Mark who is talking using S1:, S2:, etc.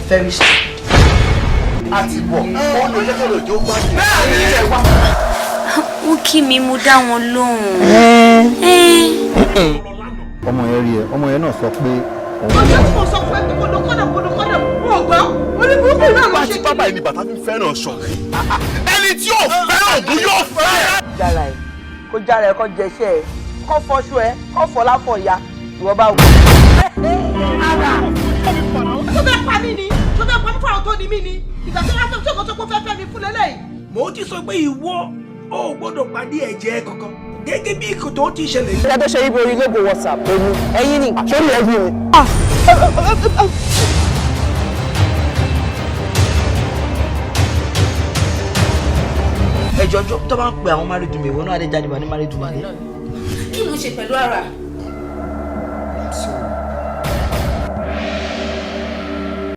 S1: Very stupid.
S2: A ti bọ̀ ó lò jẹ́kọ̀ọ́ lòjó gbádùn. Bẹ́ẹ̀ ni ẹ wá.
S3: Ó kí mi, mo dá wọn lóhùn.
S4: Ọmọ yẹn rí ẹ, ọmọ yẹn náà sọ pé òun.
S5: Ọjọ́ tí mo sọ fún ẹ pé kódò kódò kódò kódò, wọn ò gbọ́. Oníburúkú náà ló
S2: Bá
S5: ṣe.
S2: ti bábà ẹni bàtà fi fẹ́ràn ṣọ. Ẹni tí yóò fẹ́ràn ògùn yóò fẹ́.
S1: Jára ẹ, kó jára ẹ, kó jẹṣẹ ẹ, kó fọṣọ ẹ, kó fọ láfọ ya ìwọ bá wù.
S5: Tó fẹ́ pa mí ni, tó fẹ́ pa mí fún àwọn tó ní mí ni, ìgbà tó wá tó tó kó tó kó fẹ́ fẹ́ mi fún lélẹ́yìí.
S6: Mo ti sọ pé ìwọ ò gbọ́dọ̀ pàdé ẹ̀jẹ̀ kankan gẹ́gẹ́ bí kòtò ti ṣẹlẹ̀ yìí.
S1: Ìyá tó ṣe ibo orí lógo WhatsApp èmi ẹ̀yin ni.
S4: Sórí ẹ bí mi.
S1: Ẹjọ tó bá ń pe àwọn married women, ìwọ náà adé jáde wà ní married woman ni.
S3: Kí ló ń ṣe pẹ̀lú ara?